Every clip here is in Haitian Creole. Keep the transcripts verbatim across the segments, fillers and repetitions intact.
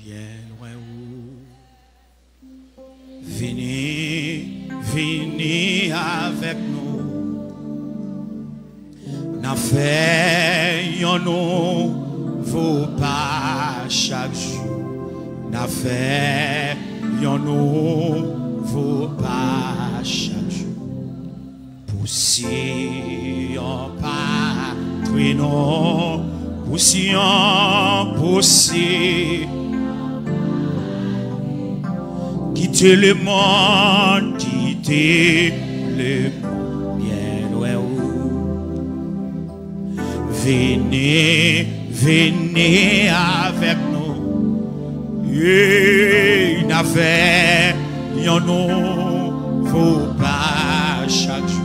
Byen lwen ou. Vini, vini avèk nou. N ap fè yon nouvo pa chak jou. N ap fè yon nouvo pa chak jou. Pou Siyon pa trennen, pou Siyon, pou Siyon. Kite lemonn, kite lemonn byen lwen ou. Vini, vini avèk nou. Ey, n ap fè yon nouvo pa chak jou.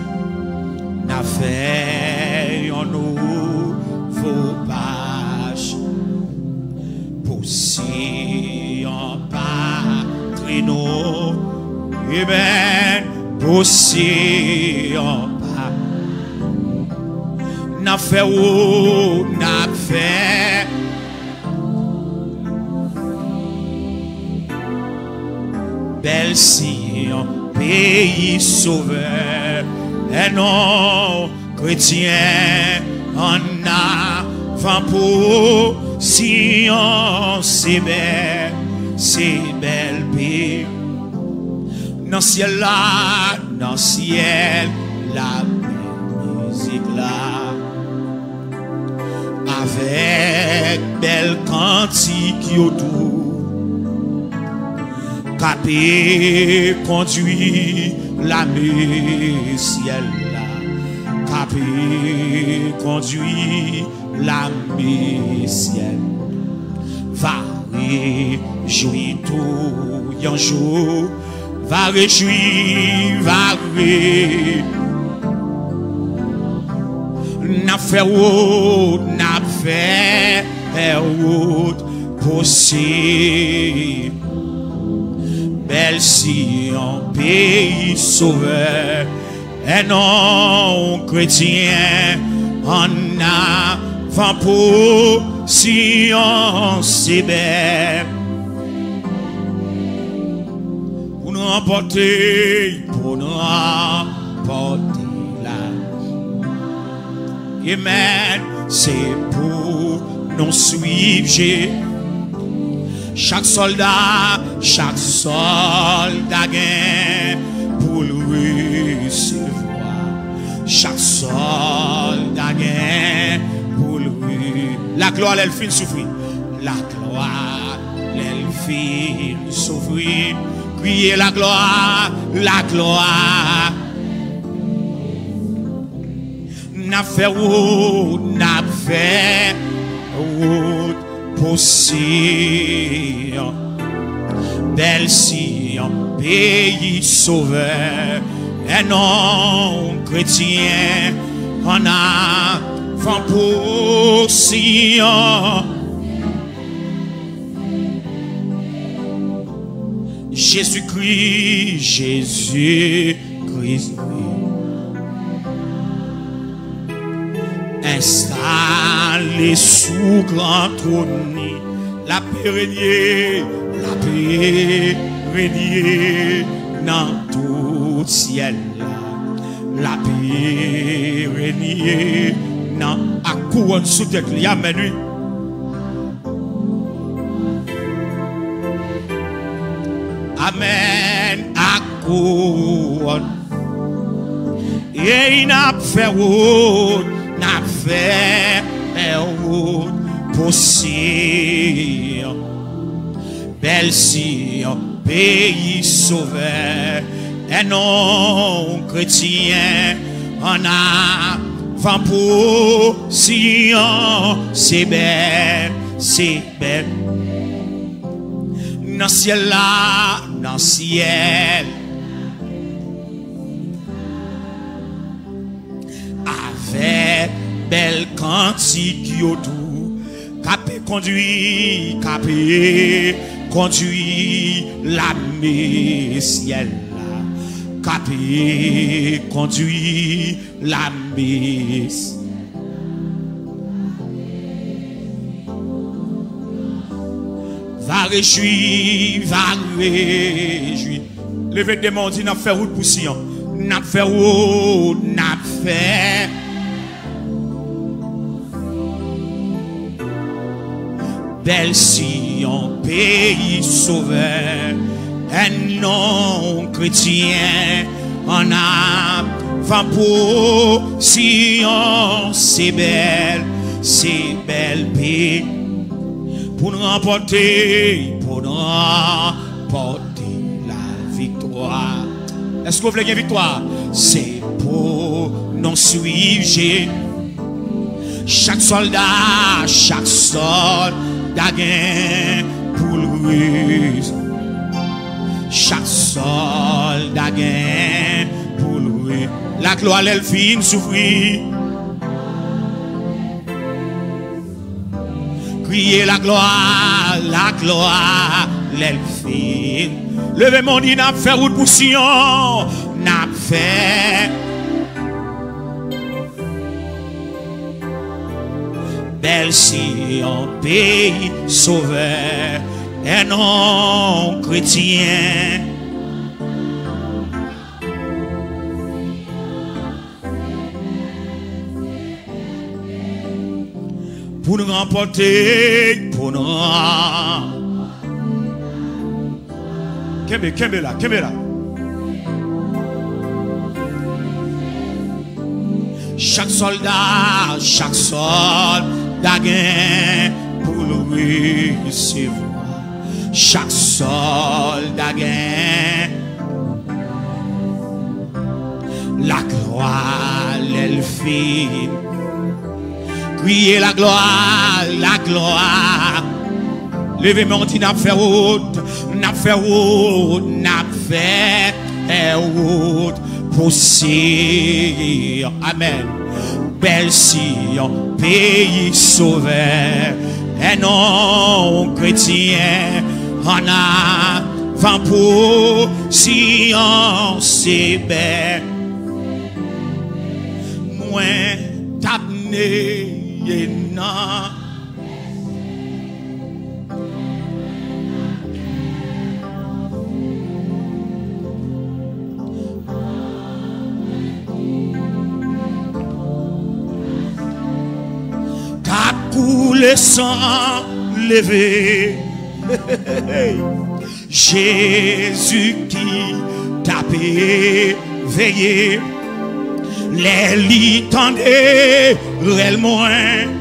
N ap fè yon nouvo pa chak. Pou Siyon pa trennen. Amen. Pou Siyon pa. N ap fè wout, n ap fè. Bèl Siyon, peyi Sovè. E non, kretyen, ann avan pou Siyon, se bèl, se bèl peyi. Nan syèl la, nan syèl la, mizik la. Avèk bèl kantik yo tou, k ape kondui lame syèl la, k ape kondui lame syèl. Va rejwi tou yon jou, va rejwi, va re. N ap fè wout, n ap fè wout pou Siyon. Bèl Siyon, peyi Sovè. E non, kretyen, ann avan pou Siyon, se bèl. Pou n ranpòte, pou n ranpòte la. Amen. Se pou nou swiv Je. Chak sòlda, chak sòlda gen pou l resevwa. Chak sòlda gen pou l re-, laglwa lè l fin soufri. Laglwa lè l fin soufri. Kriye laglwa, laglwa. N ap fè wout, n ap fè wout pou Siyon. Bèl Siyon, peyi Sovè. E non, kretyen, ann avan pou Siyon. Jezikri, Jezikri. Enstale sou gran twòn li. L ape renye, l ape renye nan tout syèl la. L ape renye nan ak kouwòn sou tèt li. Amèn, wi. Amèn. Ak kouwòn. Ey, n ap fè wout, n ap fè, fè wout pou Siyon. Bèl Siyon, peyi Sovè. E non, kretyen, ann avan pou Siyon, se bèl, se bèl. Nan syèl la, nan syèl. Avèk bèl kantik yo tou, k ape kondui, k ape kondui lame syèl la, k ape kondui lame s-, Va rejwi, va rejwi. Leve de men w, di, n ap fè wout pou Siyon. N ap fè wout, n ap fè. Bèl Siyon, peyi Sovè, è non kretyen, ann avan pou Siyon, se bèl, se bèl peyi. Pou n ranpòte, pou n ranpòte laviktwa. Èske w vle gen viktwa? Se pou nou swiv Jezi. Chak sòlda, chak sòlda gen pou l rezi. Chak sòlda gen pou l rezi. Laglwa lè l fin soufri. Kriye laglwa, laglwa lè l fin. Leve men w, di, n ap fè wout pou Siyon. N ap fè. Bèl Siyon, peyi Sovè, è non kretyen. Pou n ranpòte, pou n ran-, kenbe, kenbe la, kenbe la. Chak sòlda, chak sòlda gen pou l resevwa. Chak sòlda gen laglwa lè l fin. Kriye laglwa, laglwa. Leve men w, di, n ap fè wout, n ap fè wout, n ap fè wout pou Siyon. Amèn. Bèl Siyon, peyi Sovè, è non kretyen, ann avan pou Siyon, se bèl. Mwen t ap neye nan k ap koule san leve. Jezi ki t ap veye, lè li tande rèl mwen,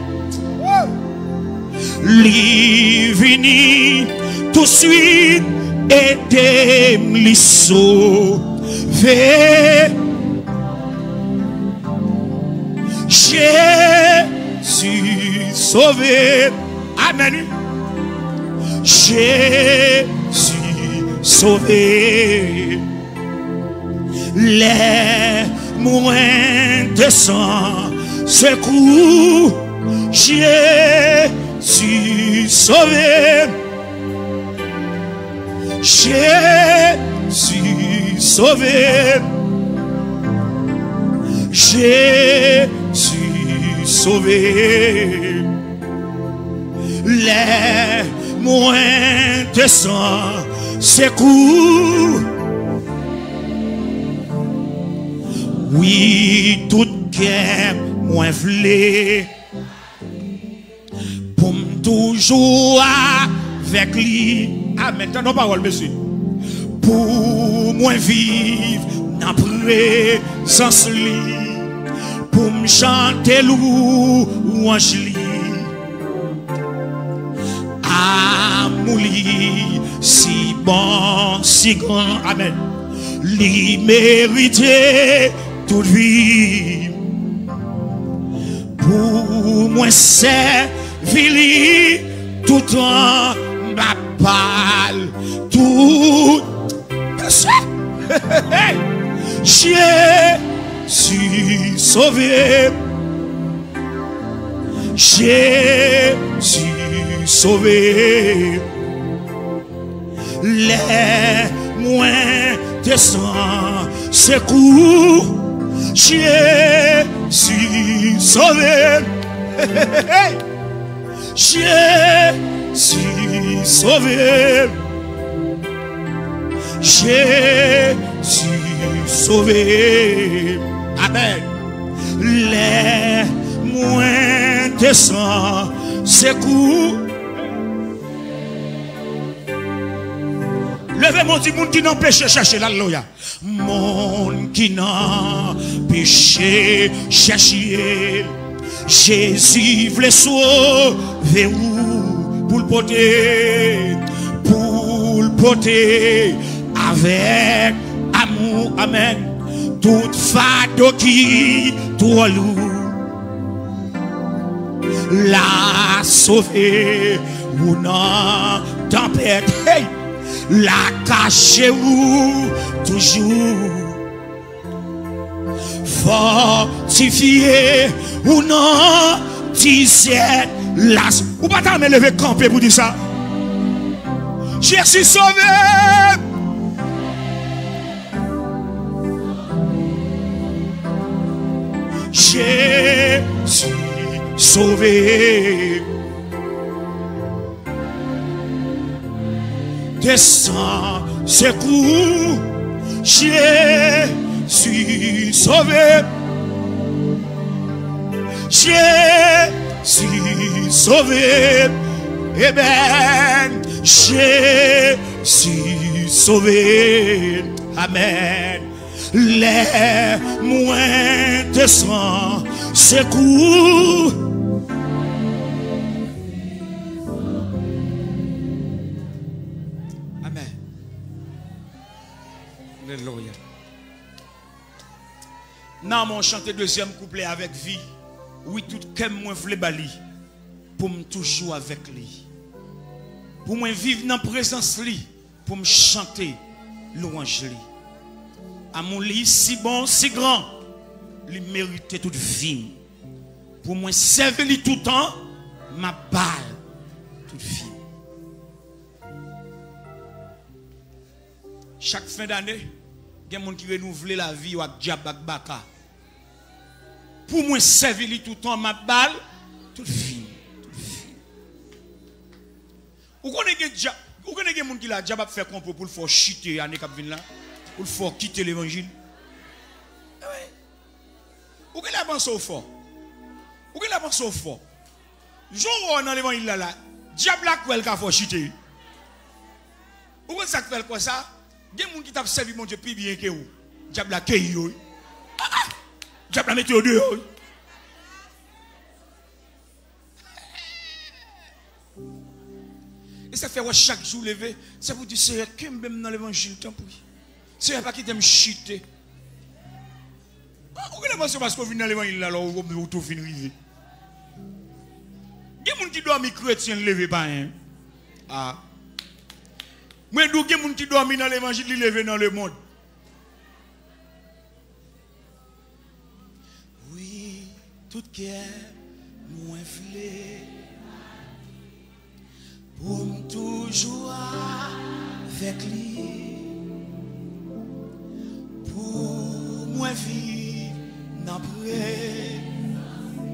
li vini touswit ede m, li sove. Jezi sove. Amèn, wi. Jezi sove. Lè mwen desann sekou, Jezi sove. Jezi sove. Jezi sove. Lè mwen desann sekou, wi, tout kè mwen vle pou m toujou avèk li. Amèn. Tande yon pawòl, mesye. Pou mwen viv nan prezans li, pou m chante lwanj li. Amou li si bon, si gran. Amèn. Li merite tout vi. Pou mwen sèvi li toutan, m ap ba l tout. Jezi sove. Jezi sove. Lè mwen desann sekou, Jezi sove. Jezi Sove m. Jezi sove m. Amèn. Lè mwen desann sekou. Leve men w, di moun ki nan peche chèche l. Alelouya. Moun ki nan peche chèche l. Jezi vle sove ou pou l pote, pou l pote avèk amou, amèn, tout fado ki twò lou. L a sove ou nan tanpèt, hey! L a kache ou toujou. Fòtifye ou nan dizèt la. Ou pa ta renmen leve kanpe pou di sa? Jezi sove m. Jezi sove m. Desann sekou, Jezi sove m. Jezi sove m. Amèn. Jezi sove m. Amèn. Lè mwen desann sekou. Amèn. Alelouya. Nan mwen chante dezyèm kouplè avèk vi. Wi, tout kè m mwen vle ba li, pou m toujou avèk li, pou mwen viv nan prezans li, pou m chante lwanj li. Amou li si bon, si gran, li merite tout vi m. Pou mwen sèvi li toutan, m ap ba l tout vi m. Chak fen dane, gen moun ki renouvle lavi yo ak dyab, ak baka. Pou mwen sèvi li toutan, m ap ba l tout vi m, tout vi m. Ou konnen gen dyab, ou konnen gen moun ki la, dyab ap fè konplo pou l fè w chite ane k ap vin la, pou l fè w kite levanjil. Wi. Ou genlè panse w fò. Ou genlè panse w fò. Jan w wè w nan levanjil la la, dyab la kwè l ka fè w chite. Ou konn sa k fè l kwè sa? Gen moun ki t ap sèvi Bondye pi byen ke ou. Dyab la keyi yo, wi. Ah, ah! Dyab la mete yo deyò, wi. E sa fè wè chak jou w leve, se pou di, Seyè, kenbe m nan levanjil, tanpri. Seyè, pa kite m chite. Ah, ou genlè panse paske w vin nan levanjil la, lè w, ou tou fin rive. Gen moun ki dòmi kretyen, l leve pa anyen. Ah. Mwen di w, gen moun ki dòmi nan levanjil, li leve nan lemonn. Wi, tout kè mwen vle pou m toujou avèk li, pou mwen viv nan prezans li.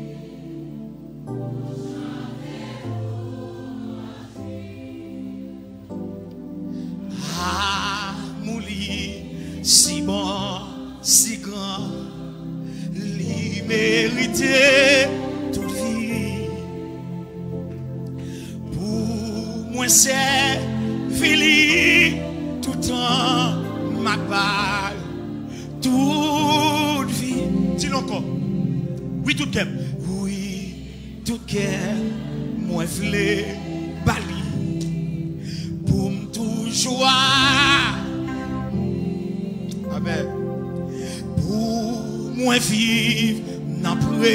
Amou li si bon, si gran, li merite tout vi. Pou mwen sèvi li toutan, m ap ba l tout vi. Di l ankò. Wi, tout kè m. Wi. Tout kè mwen vle ba li pou m toujou a. Amèn. Pou mwen viv nan pre,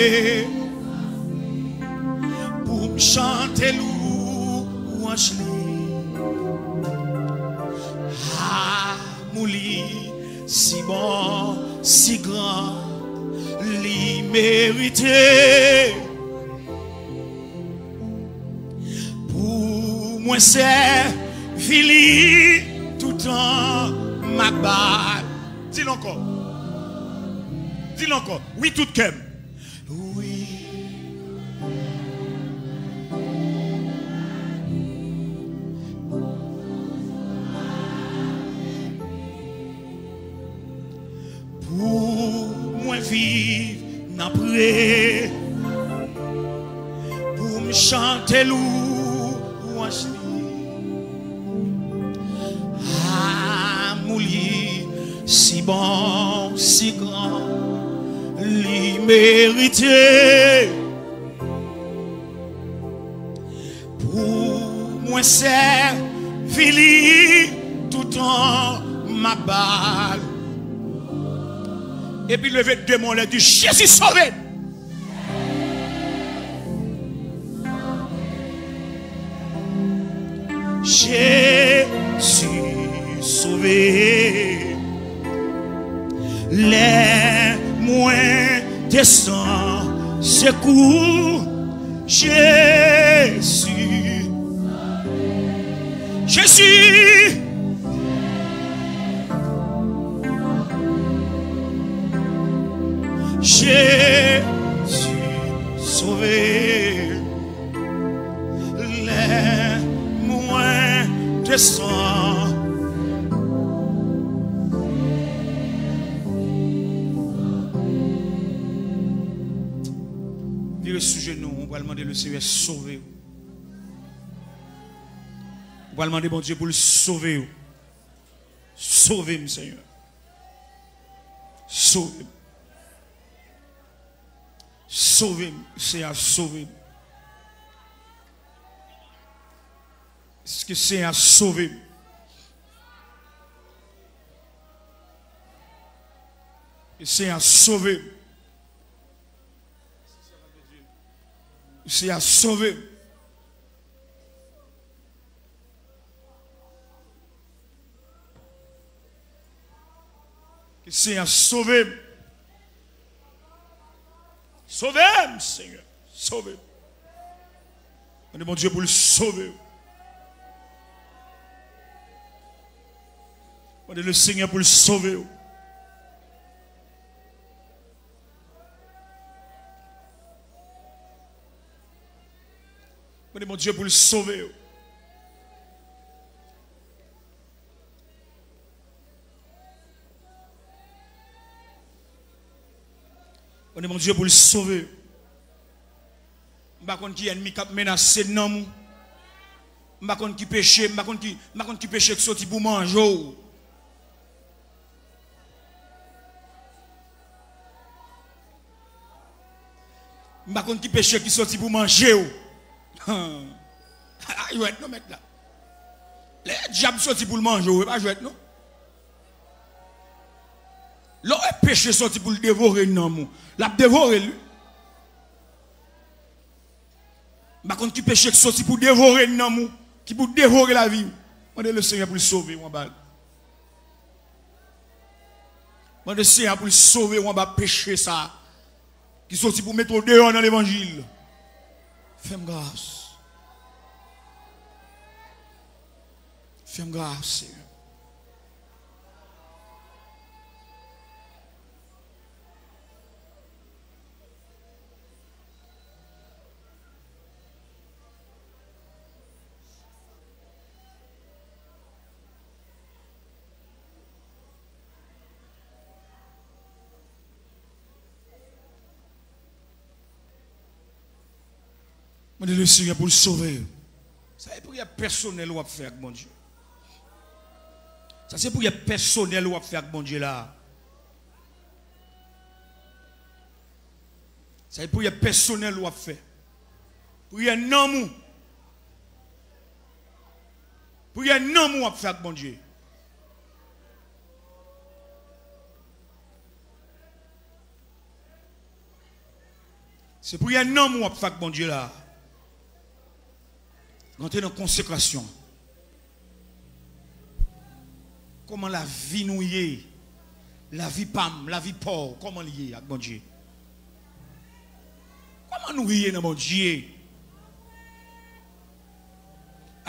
pou m chante lwanj li. Amou li si bon, si gran, li merite pou mwen sèvi li toutan, m ap ba l. Di l ankò. Di l ankò. Wi, tout kè m. Wi. Viv nan pre pou m chante louwanj li. Amou li si bon, si gran, li merite. Pou mwen sèvi li toutan m ap ba l. Epi leve de men w anlè, di, Jezi sove m. Jezi sove m. Lè mwen te san sekou, Jezi, Jezi, Jezi sove. Lè mwen desann. Vire sou jenou w, ou pral mande Lesenyè sove w. Ou pral mande Bondye pou l sove w. Sove m, Senyè. Sove m. Sove m, Senyè, sove m. Ke Senyè sove m. Ke Senyè sove m. Senyè sove m. Ke Senyè sove m. Sove m, Senyè. Sove m. Mande Bondye pou l sove w. Mande Lesenyè pou l sove w. Mande Bondye pou l sove w. Mande Bondye pou l sove w. M pa konn ki ènmi k ap menase nanm ou. M pa konn ki peche, m pa konn ki, m pa konn ki peche k soti pou manje w. M pa konn ki peche ki soti pou manje w. A jwèt non, mèt la. Lè dyab soti pou l manje w, e pa jwèt non. Lè w wè peche soti pou l devore nanm ou, l ap devore l, wi. M pa konn ki peche ki soti pou devore nanm ou, ki pou devore lavi w. Mande Lesenyè pou l sove w anba l. Mande Senyè pou l sove w anba peche sa a, ki soti pou mete w deyò nan levanjil. Fè m gras. Fè m gras, Senyè. Mande Lesenyè pou l sove w. Sa se priyè pèsonèl w ap fè ak Bondye. Sa se priyè pèsonèl w ap fè ak Bondye la. Sa se priyè pèsonèl w ap fè. Priyè nanm ou. Priyè nanm ou w ap fè ak Bondye. Se priyè nanm ou w ap fè ak Bondye la. Rantre nan konsekrasyon. Kòman lavi nou ye? Lavi pa m, lavi pa w, kòman l ye ak Bondye? Kòman nou ye nan Bondye?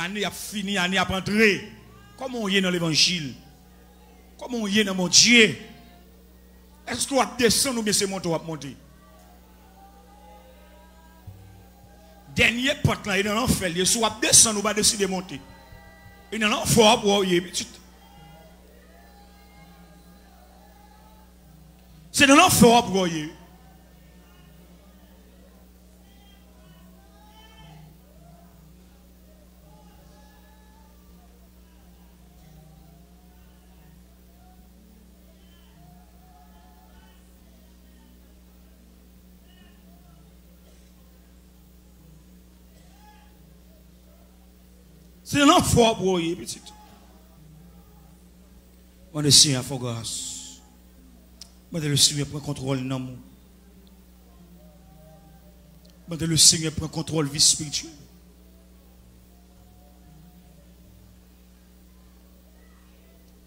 Ane ap fini, ane ap antre. Kòman w ye nan levanjil? Kòman w ye nan Bondye? Èske w ap desann oubyen se monte w ap monte? Dènye pant lan, e nan lanfè l ye. Si w ap desann, ou pa deside monte, e nan lanfè w ap wè w ye, pitit. Se nan lanfè w ap wè w ye. Se nan lanfè w ap wè w ye, pitit. Mande Senyè a fè w gras. Mande le Senyè pran kontwòl nanm ou. Mande le Senyè pran kontwòl vi espirityèl.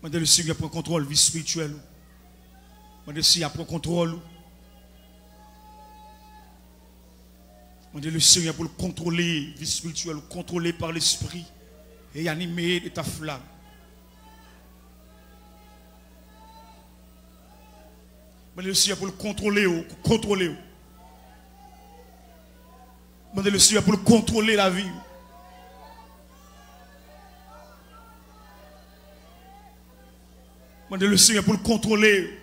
Mande le Senyè pran kontwòl vi espirityèl ou. Mande Senyè a pran kontwòl ou. Mande le Senyè pou l kontwole vi espirityèl ou, kontwole pa Lespri e anime de ta flam. Mande le Senyè pou l kontwole ou, kontwole ou. Mande le Senyè pou l kontwole lavi ou. Mande le Senyè pou l kontwole ou.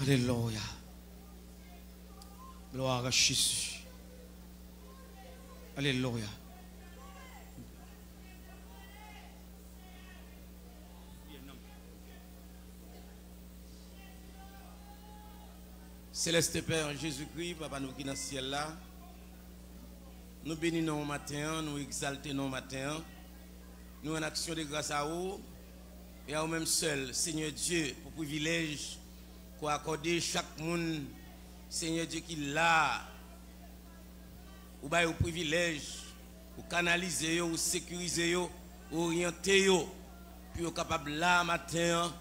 Alelouya. Gloire à Jésus. Alelouya. Seleste Pè Jezikri, Papa nou ki nan syèl la, nou beni non w maten an, nou egzalte non w maten an. Nou rann aksyon de gras a ou e a ou menm sèl, Senyè Dye, pou privilèj ke w akòde chak moun, Senyè Dye, ki la a. Ou ba yo privilèj, ou kanalize yo, ou sekirize yo, ou oryante yo, pou yo kapab la maten an,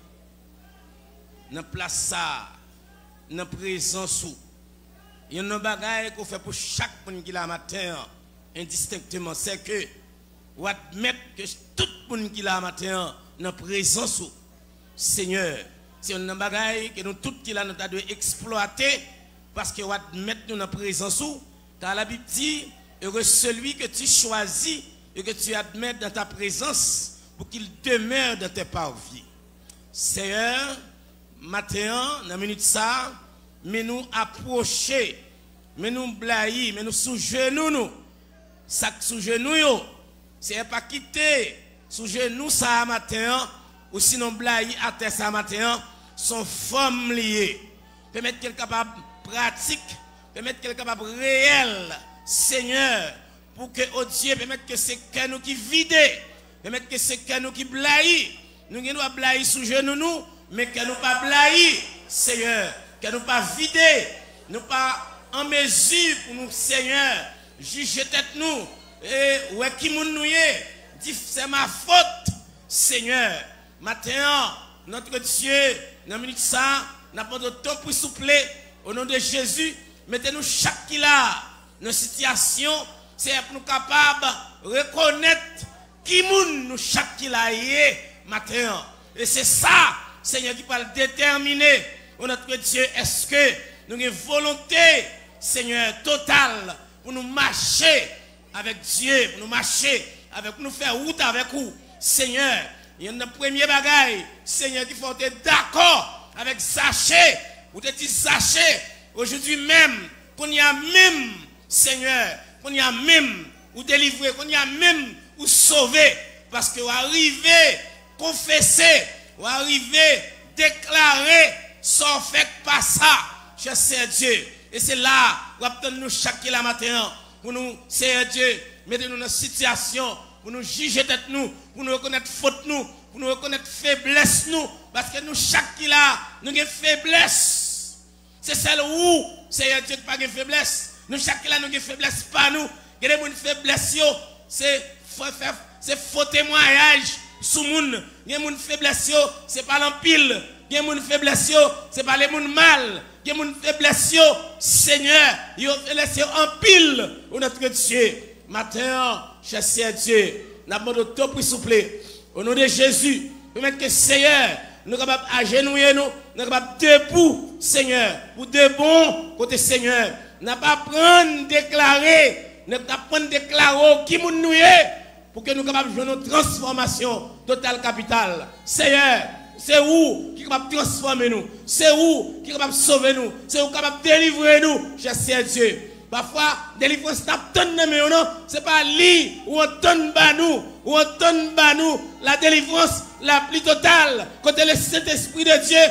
nan plas sa a, nan prezans ou. Youn nan bagay ke w fè pou chak moun ki la maten an, endistenkteman, se ke w admèt ke tout moun ki la maten an nan prezans ou. Senyè, se youn nan bagay ke nou tout ki la nou ta dwe eksplwate, paske w admèt nou nan prezans ou, kar Labib di, heureux celui que tu choisis et que tu admets dans ta présence, pour qu'il demeure dans tes parvis. Senyè, maten an, nan minit sa a, men nou apwoche, men nou blayi, men nou sou jenou nou. Sa k sou jenou yo, Senyè, pa kite sou jenou sa a maten an, ou sinon blayi atè sa a maten an, se yon fòm li ye. Pèmèt ke l kapab pratik, pèmèt ke l kapab reyèl, Senyè, pou ke, o Dye, pèmèt ke se kè nou ki vide, pèmèt ke se kè nou ki blayi. Nou gen dwa blayi sou jenou nou, men kè nou pa blayi, Senyè. Kè nou pa vide. Nou pa an mezi pou nou, Senyè, jije tèt nou e wè ki moun nou ye. Di, c'est ma faute, Senyè. Maten an, notre Dieu, nan minit sa a, n ap mande w tanpri souple, o non de Jezi, mete nou chak ki la a nan sitiyasyon, Senyè, pou nou kapab rekonèt ki moun nou chak ki la ye maten an. E se sa, Senyè, ki pral detèmine, o notre Dieu, èske nou gen volonte, Senyè, total pou nou mache avèk Dye, pou nou mache avèk, pou nou fè wout avèk ou, Senyè. Youn nan premye bagay, Senyè, ki fè w te dakò avèk Zache, ou te di Zache, aujourd'hui même, kounye a menm, Senyè, kounye a menm, ou delivre, kounye a menm, ou sove, paske w arive konfese, w arive deklare sa w fè k pa sa, chè Seyè Dye. E se la a w ap tann nou chak ki la maten an, pou nou, Seyè Dye, mete nou nan sitiyasyon pou nou jije tèt nou, pou nou rekonèt fot nou, pou nou rekonèt feblès nou, paske nou chak ki la, nou gen feblès. Se sèl ou, Seyè Dye, ki pa gen feblès. Nou chak ki la, nou gen feblès pa nou. Gen de moun feblès yo, se fè, fè, se fo temwayaj sou moun. Gen moun feblès yo, se pale anpil. Gen moun feblès yo, se pale moun mal. Gen moun feblès yo, Senyè, yo feblès yo anpil. O notre Dye, maten an, chè Seyè Dye, n ap mande w tanpri souple, o non de Jezi, pèmèt ke Seyè, nou kapab ajenouye nou, nou kapab debou, Senyè, pou de bon kote Senyè. N ap aprann deklare, n ap aprann deklare w ki moun nou ye, pou ke nou kapab jwenn yon transfòmasyon total kapital. Seyè, se ou ki kapab transfòme nou. Se ou ki kapab sove nou. Se ou ki kapab delivre nou, chè Seyè Dye. Pafwa, delivrans n ap tann nan men w nan, se pa li ou antann ba nou. Ou antann ba nou la delivrans la pli total, kote le Sentespri de Dye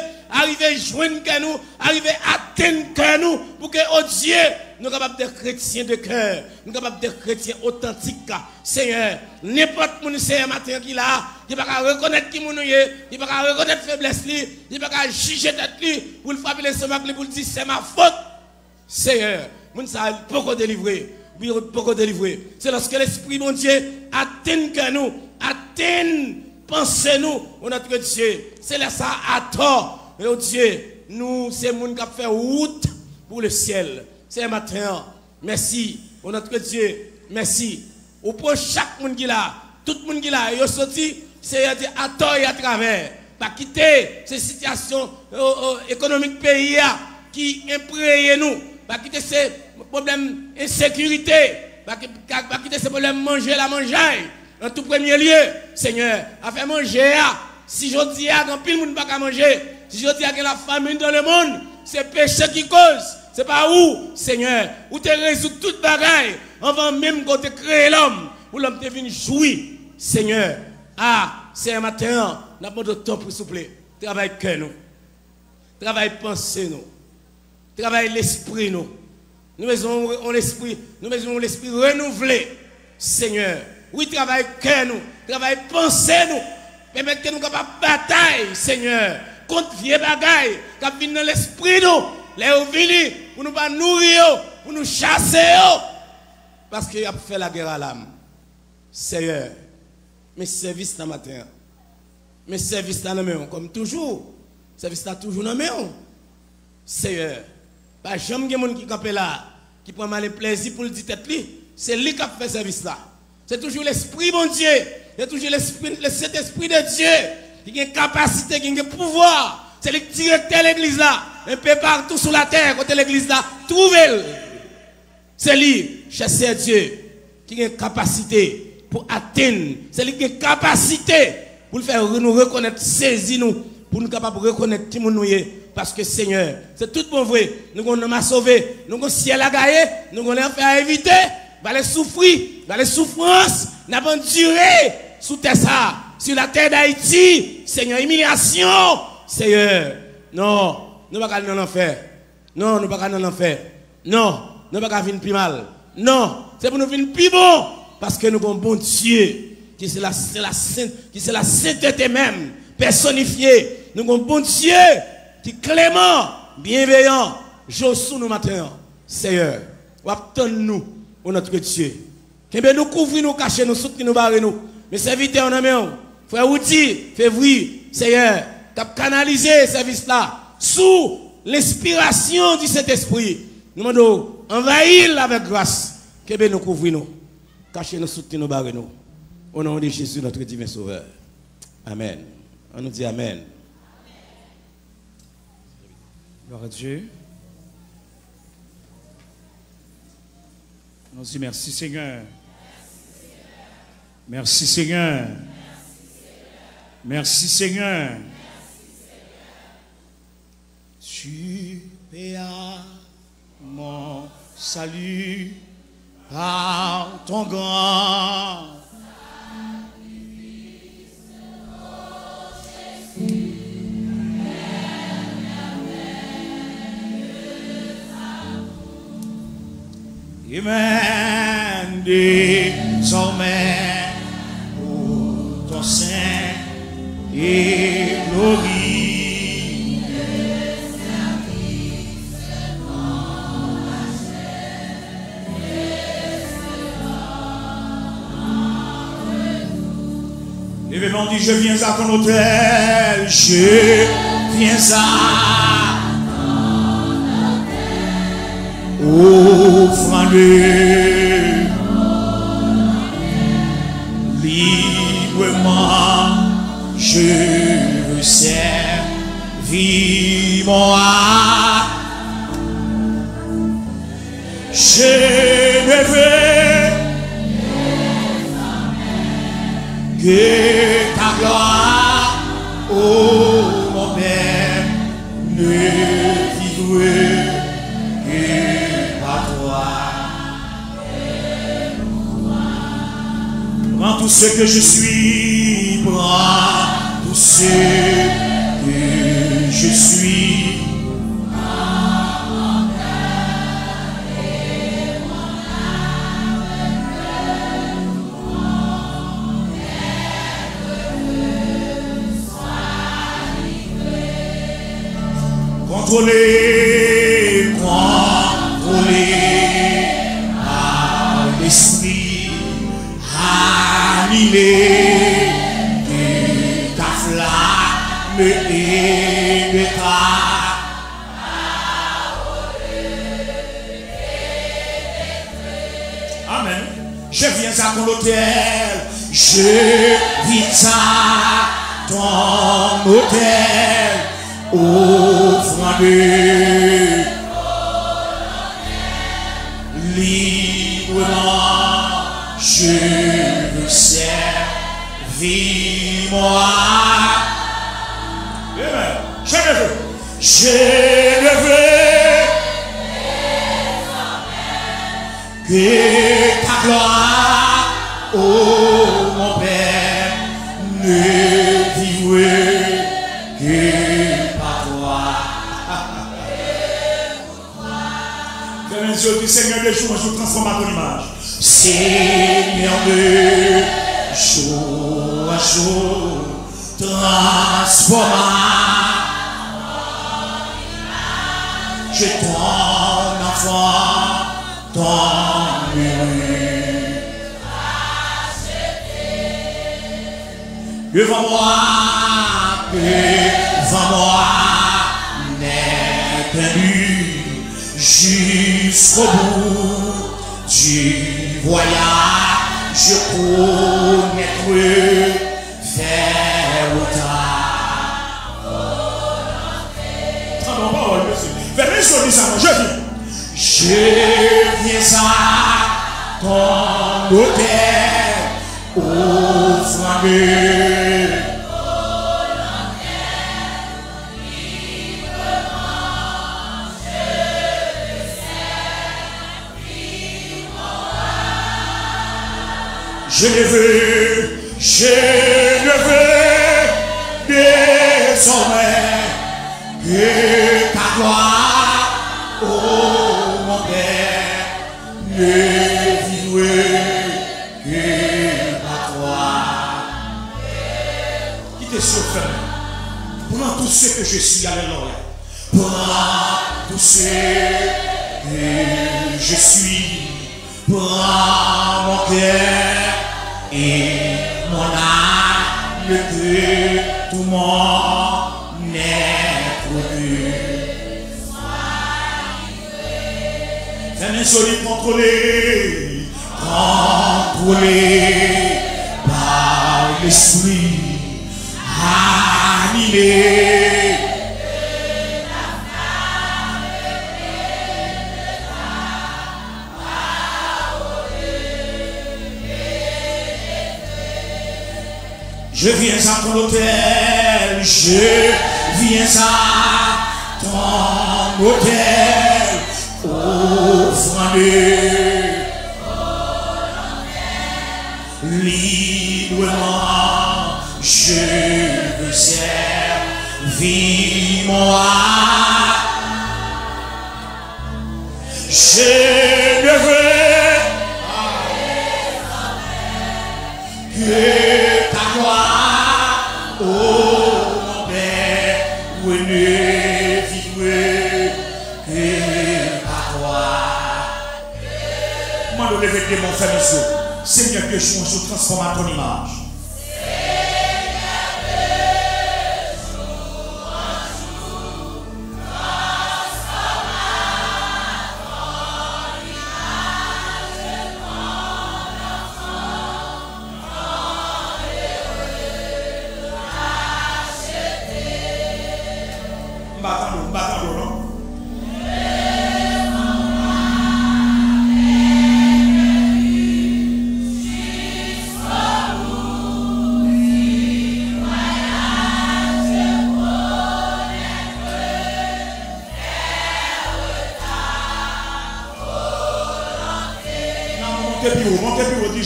arive jwenn kè nou, arive atenn kè nou, pou ke, o Dye, nou kapab de kretyen de kè, nou kapab de kretyen otantik. Senyè, nenpòt moun, Senyè, maten an ki la, ki pa ka rekonèt ki moun ou ye, ki pa ka rekonèt feblès li, ki pa ka jije tèt li, pou l frape lestomak li, pou l di, "C'est ma faute." Seyè, moun sa a, li poko delivre. Wi, li poko delivre. Se lòske Lespri Bondye atenn kè nou, atenn panse nou, o notre Dye. Se lè sa a, atò, o Dye, nou se moun k ap fè wout pou le syèl. Seyè, maten an, mèsi, o notre Dye, mèsi. Ou pran chak moun ki la, tout moun ki la, yo soti, Seyè Dye, atò e atravè. Pa kite se sitiyasyon, o, o, ekonomik peyi a ki enpreye nou. Pa kite se pwoblèm ensekirite. Pa ki-, pa, pa kite se pwoblèm manje la manjay. An tou premye lye, Senyè, afè manje a, si jodi a gen anpil moun pa ka manje, si jodi a gen lafamin dans le monde, se peche ki koz, se pa ou, Senyè. Ou te rezoud tout bagay anvan menm ke w te kreye lòm, pou lòm te vin jwi, Senyè. A, Senyè, maten an, n ap mande w tanpri, souple, travay kè nou. Travay panse nou. Travay lespri nou. Nou bezwen yon, yon lespri, nou bezwen yon lespri renouvle, Senyè. Wi, travay kè nou, travay panse nou. Pèmèt ke nou kapab batay, Senyè, kont vye bagay k ap vin nan lespri nou. Lè yo vini, pou nou pa nouri yo, pou nou chase yo. Paske y ap fè lagè a lam. Seyè, men sèvis la maten an. Men sèvis la nan men w, kòm toujou. Sèvis la toujou nan men w. Seyè, pa janm gen moun ki kanpe la, ki pran malen plèzi pou l di tèt li, se li k ap fè sèvis la. Se toujou Lespri Bondye, se toujou Lespri, le Sentespri de Dye, ki gen kapasite, ki gen pouvwa. Se li k direktè legliz la, enpe patou sou latè, kote legliz la twouve l. Se li, chè Seyè Dye, ki gen kapasite pou atenn. Se li ki gen kapasite pou l fè re-, nou rekonèt sezi nou, pou nou kapab rekonèt ki moun nou ye. Paske, Senyè, se tout bon vre, nou gon nanm a sove, nou gon syèl a gaye, nou gon lanfè a evite, vale soufri, vale soufrans, n ap andire sou tè sa, sur la terre d'Haïti, Senyè, imilyasyon, Senyè, non, nou pa ka al nan lanfè. Non, nou pa ka nan lanfè. Non, nou pa ka vin pi mal. Non, se pou nou vin pi bon. Paske nou gon Bondye ki se la, se la sent, ki se la sentete menm, pèsonifye. Nou gon Bondye ki kleman, byenveyan. Je w sou nou maten an, Seyè. W ap tann nou, o notre Dye. Kenbe nou, kouvri nou, kache nou, soutni nou, bare nou. Men sèvitè w nan men w, frè Woody Fevry, Seyè, k ap kanalize sèvis la sou lenspirasyon di Sentespri. Nou mande w, anvayi l avèk gras. Kenbe nou, kouvri nou, kache nou, soutni nou, bare nou. Au nom de Jésus, notre divin Sauveur. Amèn. An nou di amèn. Gloire à Dieu. Nou di mèsi, Senyè. Mèsi, Senyè. Mèsi, Senyè. Tu payas mon salut par ton grand Amen. Désormais, pour ton saint et glorieux Levez vos mains, dis, je viens à ton autel, je Viens à offrande librement, je veux servir mon âme. Je ne veux que ta gloire, ô mon Père, ne vivre que par toi. Prends tout ce que je suis, prends tout ce que je suis. Contrôlé, contrôlé par l'Esprit, animé de ta flamme et de ta Amen. Je viens à ton autel. Je viens à ton autel. Offrande librement. Je veux servir mon âme. Amen. Je ne veux, je ne veux que ta gloire, ô mon Père, ne vivre que par toi. Fèmen zye w, di, Seigneur, de jour en jour, transforme à ton image. Seigneur, de jour en jour, transforme à ton image ton enfant, ton heureux. Devant moi, devant moi, n'est un but jusqu'au bout du voyage, je connaîtrai faire ta volonté. Tande yon pawòl, mesye. Fèmen zye w, di sa, mwen, je viens. Je viens à ton autel, offrande Je ne veux, je ne veux désormais que ta gloire, ô mon Père, ne vivre que par toi. Kite sye w fèmen. Prends tout ce que je suis, alelouya. Prends tout ce que je suis. Prends mon cœur et mon âme, que tout mon être te Fèmen zye w, di, contrôlé, contrôlé par l'Esprit, animé. Je viens à ton autel, je viens à ton autel, offrande librement, je veux servir mon âme. Je ne veux que ta gloire, ô mon Père, ne vivre que par toi. Mande w leve de men w, fèmen zye w. Seigneur, que je sois transformé à ton image.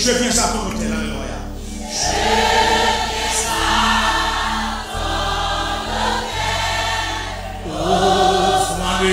Je viens à ton autel, alléluia. Je viens à ton autel, offrande.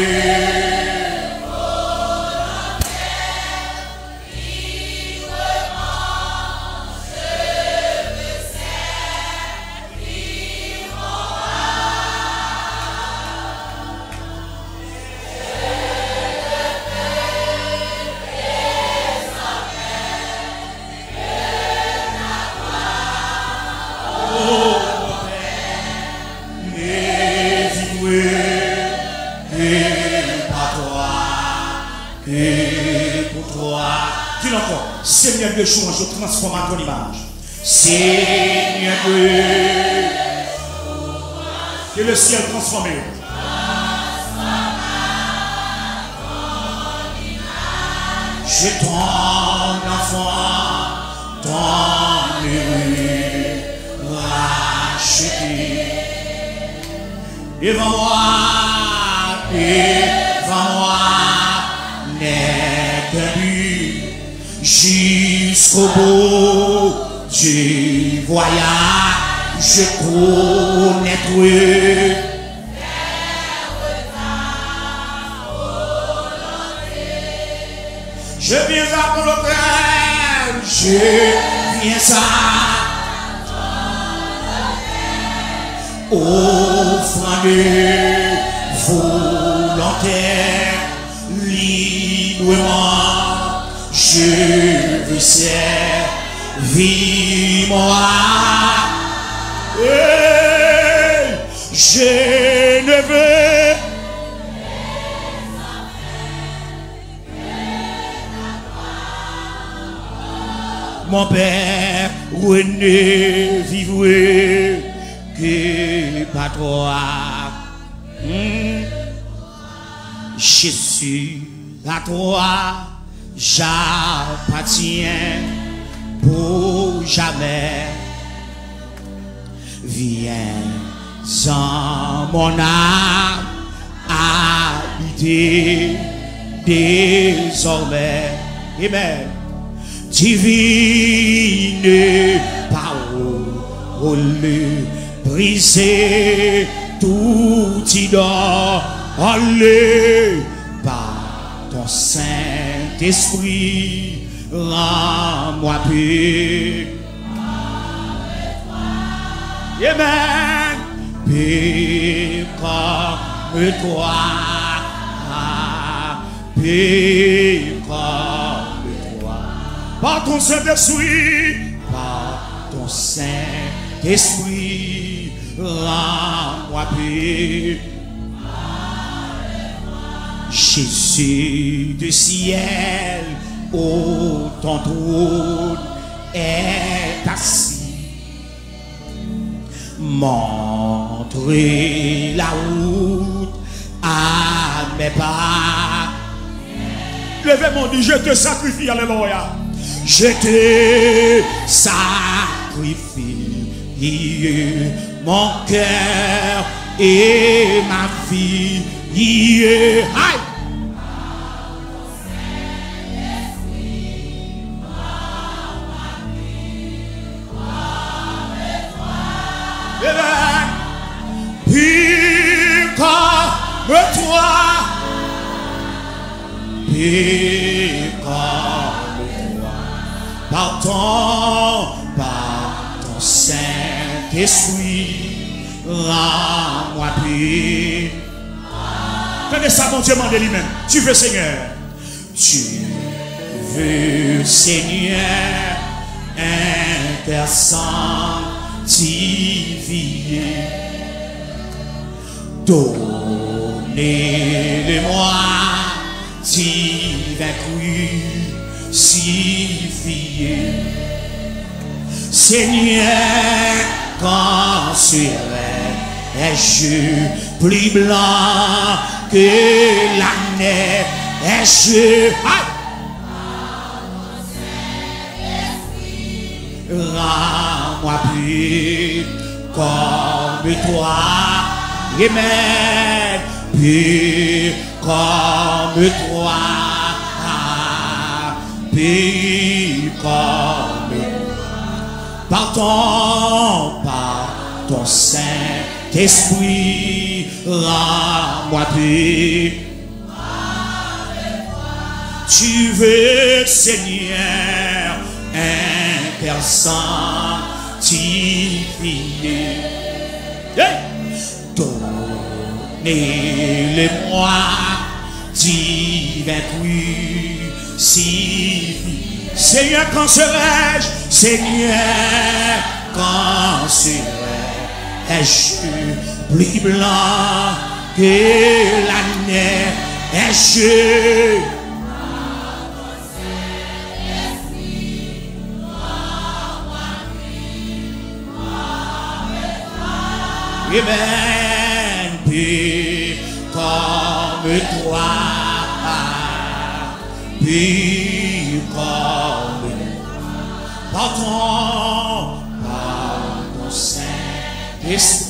Di l ankò, Seigneur Dieu, je transforme à ton image. Seigneur Dieu, que le ciel transforme. Je ton enfant, ton heureux racheté. Devant moi, devant moi, n'est qu'un but. Jusqu'au bout du voyage, je connaîtrai. Je viens à ton autel, je viens à ton autel, offrande volontaire, librement, je veux servir mon roi. Hey, je ne veux Mon père, je ne vivrai que par toi. Hmm. Jésus, à toi j'appartiens pour jamais. Viens dans mon âme habiter désormais. Amen. Divine parole, briser tout idole par ton Saint-Esprit, rends-moi pur. Amen. Pur comme toi, pur comme toi. Par ton Saint-Esprit, par ton Saint-Esprit, rends-moi pur. Jésus du ciel, où ton trône est assis, montre la route à mes pas. Leve men w, di, je te sacrifie, alléluia. Je te sacrifie mon cœur et ma vie. Aïe. Amen. Pur comme toi, pur comme toi, par ton, par ton Saint-Esprit, rends-moi pur. Tande sa Bondye mande li menm. Tu veux, Seigneur. Tu veux, Seigneur, un cœur sanctifié. Donne-le-moi, divin crucifié. Seigneur, quand serai-je plus blanc que la neige? Aïe! Rends-moi pur comme toi. Amen. Pur comme toi. Pur Par ton, par ton Saint-Esprit, rends-moi pur. Tu veux, Seigneur, un cœur sanctifié. Hey! Donnez-le-moi, divin crucifié. Seigneur, quand serai-je, Seigneur, quand serai-je plus blanc que la neige? Amen. Pur comme toi, pur comme toi. Par ton, par ton Saint-Esprit.